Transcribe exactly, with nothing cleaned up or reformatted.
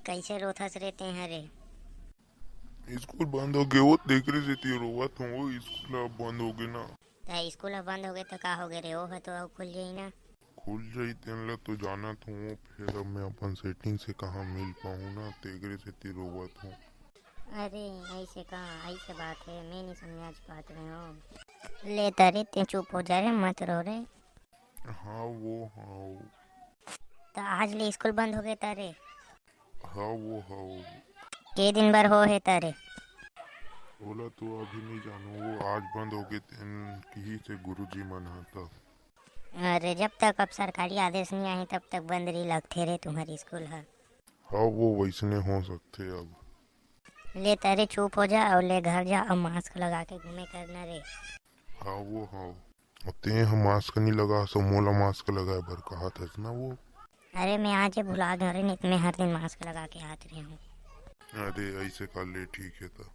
कइसे रोथस रे तेंह रे? स्कूल बंद हो गे वो, तेकरे सेती रोवत हूँ। वो स्कूल अब बंद हो गे ना। त स्कूल अब बंद हो गे त का हो गे रे? ओह तो अब खुल जाही ना। खुल जाही तेन ला तो जानत हूँ, फेर अब मैं अपन सेटिंग से कहाँ मिल पाहूँ ना, तेकरे सेती रोवत हूँ। अरे, अइसे का, अइसे बात हे, मैं नइ समझ पात रहेंव। ले त रे, तें चुप हो जा रे, मत रो रे। हाँ वो, हाँ वो। त आज ले स्कूल बंद हो गे त रे? हाँ वो, हाँ वो। के दिन बर हो हे त रे? ओला तो अभी नइ जानव, वो आज बंद हो गे तेन किहिस हे गुरुजी मन ह त। अरे, जब तक अब सरकारी आदेश नइ आही, तब तक बंद नइ लगथे रे तुम्हर स्कूल ह। हाँ वो, वइसने हो सकथे अब। ले त रे, चुप हो जा अउ ले घर जा अउ मास्क लगा के घूमे करना रे। हाँ वो, हाँ वो। तें ह मास्क नइ लगास, मोला मास्क लगाए बर कहत हस ना वो। अरे, मैं आज भुला गेंव रे, नइ त मैं हर दिन मास्क लगा के आत रहेंव। अरे, अइसे का, ले ठीक हे त।